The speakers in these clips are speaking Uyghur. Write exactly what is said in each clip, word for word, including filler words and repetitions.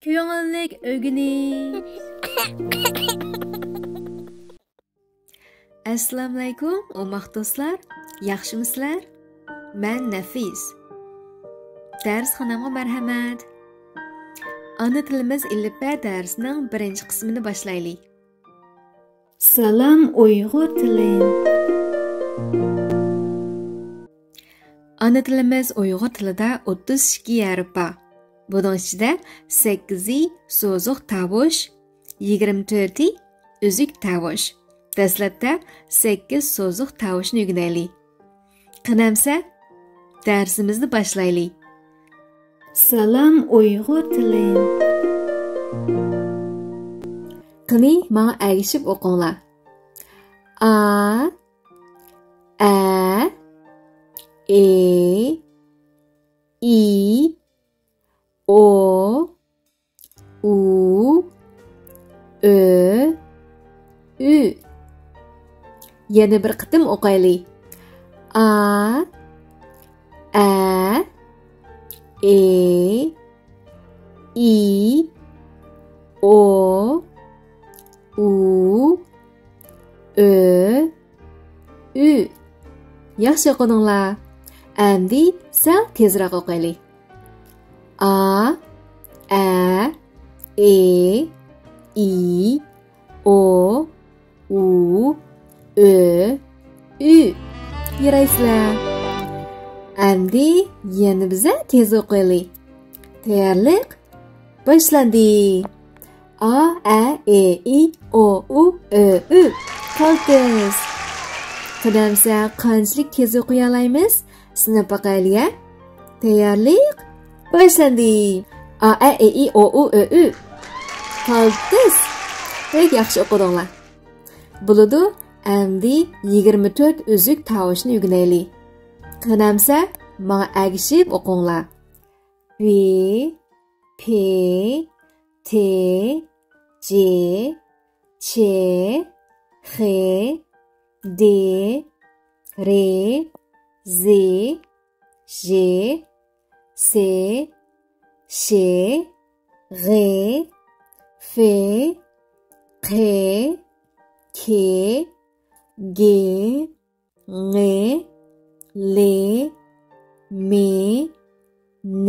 كۆڭۈللۈك ئۆگىنىش. ئەسسالامۇئەلەيكۇم، ئوماق دوستلار. ياخشىمۇسىلەر؟ مەن نەفىس. دەرسخانامغا مەرھەمەت. ئانا تىلىمىز ئېلىپبە دەرسىنىڭ بىرىنچى قىسمىنى باشلايلى. سالام ئۇيغۇر تىلى. ئانا تىلىمىز ئۇيغۇر تىلىدا ئوتتۇز ئىككى ھەرپ بار. بۇنىڭ ئىچىدە سەككىزى سوزۇق تاۋۇش، يىگىرمە تۆتى ئۈزۈك تاۋۇش. دەسلەپتە سەككىز سوزۇق تاۋۇشنى ئۆگىنەيلى. قېنى ئەمسە، دەرسىمىزنى باشلايلى. سالام ئۇيغۇر تىلى. قېنى، ماڭا ئەگىشىپ ئوقۇڭلار. ئا، ئە، ئې، ئى، ئو، ئۇ، ئۆ، ئۈ. يەنە بىر قېتىم ئوقايلى. ئا، ئە، ئې، ئى، ئو، ئۇ، ئۆ، ئۈ. ياخشى ئوقۇدۇڭلار. ئەمدى سەل تېزرەك ئوقايلى. ئا، ئە، ئې، ئى، ئو، ئۇ، ئۆ، ئۈ. يارايسىلەر. ئەمدى يەنە بىزە تېز ئوقۇيلى. تەييارلىق باشلاندى. ئا، ئە، ئې، ئى، ئو، ئۇ، ئۆ، ئۈ. قالتىس. قېنى ئەمسە قانچىلىك تېز ئوقۇيالايمىز؟ سىناپ باقايلى ھە. تەييارلىق باشلاندى. ئا، ئە، ئې، ئى، ئو، ئۇ، ئۆ، ئۈ. قالتىس. بەك ياخشى ئوقۇدۇڭلار. بولىدۇ، ئەمدى يىگىرمە تۆت ئۈزۈك تاۋۇشنى ئۆگىنەيلى. قېنى ئەمسە ماڭا ئەگىشىپ ئوقۇڭلار. ۋ، پ، ت، ج، چ، خ، د، ر، ز، ژ، س، ش، غ، ف، ق، ك، گ، ڭ، ل، م، ن،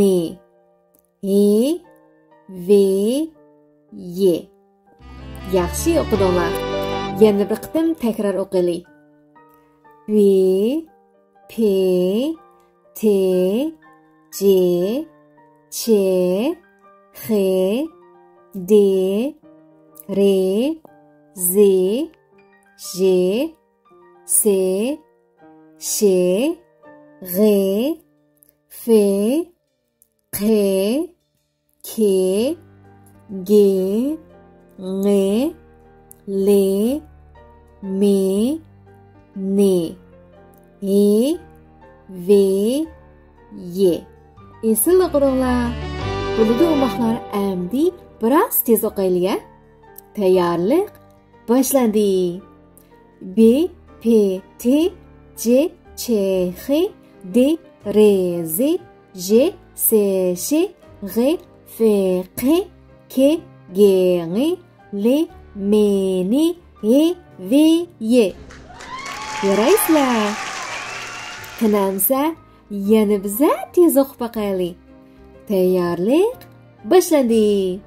ھ، ۋ، ي. ياخشى ئوقۇدۇڭلار. يەنە بىر قېتىم تەكرار ئوقۇيلى. ۋ، پ، ت، ج، چ، خ، د، ر، ز، ژ، س، ش، غ، ف، ق، ك، گ، ڭ، ل، م، ن، ھ، ۋ، ي. ئېسىل ئوقۇدۇڭلار. بولىدۇ ئوماقلار، ئەمدى بىراز تېز ئوقايلى ھە. تەييارلىق باشلاندى. ب، پ، ت، ج، چ، خ، د، ر، ز، ژ، س، ش، غ، ف، ق، ك، گ، ڭ، ل، م، ن، ھ، ۋ، ي. يارايسىلەر. قېنى ئەمسە يەنە بىزە تېز ئوقۇپ باقايلى. تەييارلىق باشلاندى.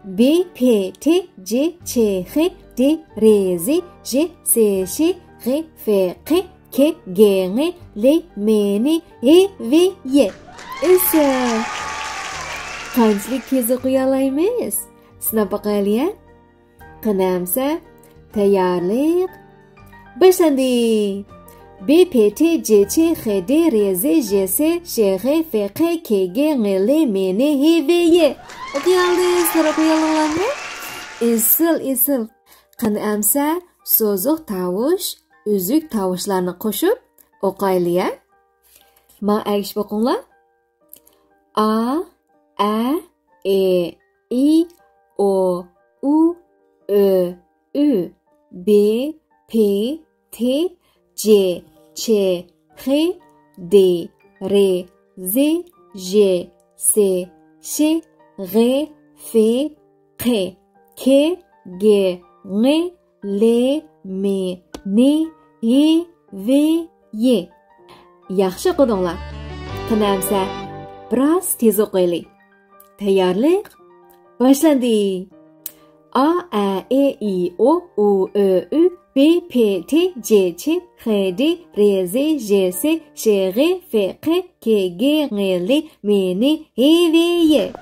ب، پ، ت، ج، چ، خ، د، ر، ز، ژ، س، ش، غ، ف، ق، ك، گ، ڭ، ل، م، ن، ھ، ۋ، ي. ئېسىل! قانچىلىك تېز ئوقۇيالايمىز؟ سىناپ باقايلى ھە. قېنى ئەمسە، تەييارلىق باشلاندى. ب، پ، ت، ج، چ، خ، د، ر، ز، ژ، س، ش، غ، ف، ق، ك، گ، ڭ، ل، م، ن، ھ، ۋ، ي. ئوقۇيالدىڭىزلار، ئوقۇيالدىڭلارمۇ؟ ئېسىل، ئېسىل. قېنى ئەمسە، سوزۇق تاۋۇش، ئۈزۈك تاۋۇشلارنى قوشۇپ ئوقايلى ھە. ماڭا ئەگىشىپ ئوقۇڭلار. ئا، ئە، ئې، ئى، ئو، ئۇ، ئۆ، ئۈ، ب، پ، ت، ج، چ، خ، د، ر، ز، ژ، س، ش، غ، ف، ق، ك، گ، ڭ، ل، م، ن، ي، ۋ، ي. ياخشى ئوقۇدۇڭلار. قېنى ئەمسە بىراز تېز ئوقۇيلى. تەييارلىق باشلاندى. ئا، ئە، ئې، ئى، ئو، ئۇ، ئۆ، ئۈ، ب، پ، ت، ج، چ، خ، د، ر، ز، ژ، س، ش، غ، ف، ق، ك، گ، ڭ، ل، م، ن، ھ، ۋ، ي.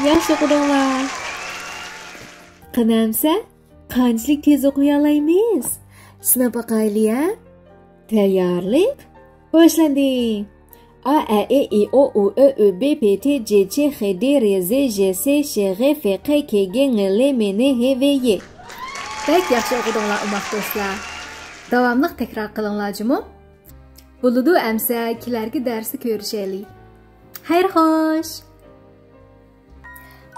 ياخشى ئوقۇدۇڭلار. قېنى ئەمسە قانچىلىك تېز ئوقۇيالايمىز؟ سىناپ باقايلى ھە. تەييارلىق باشلاندى. ئا، ئە، ئې، ئى، ئو، ئۇ، ئۆ، ئۈ، ب، پ، ت، ج، چ، خ، د، ر، ز، ژ، س، ش، غ، ف، ق، ك، گ، ڭ، ل، م، ن، ھ، ۋ، ي. بەك ياخشى ئوقۇدۇڭلار ئوماق دوستلار. داۋاملىق تەكرار قىلىڭلار جۇمۇ. بولىدۇ ئەمسە كېلەركى دەرستە كۆرۈشەيلى. خەير خوش.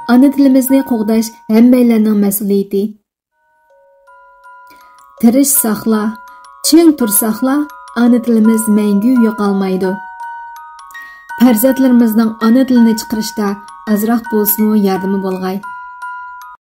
ئانا تىلىمىزنى قوغداش ھەممەيلەننىڭ مەسئۇلىيىتى. تىرىشساقلا، چىڭ تۇرساقلا، ئانا تىلىمىز مەڭگۈ يوقالمايدۇ. پەرزەنتلىرىمىزنىڭ ئانا تىلىنى چىقىرىشتا ئازراق بولسىمۇ ياردىمى بولغاي.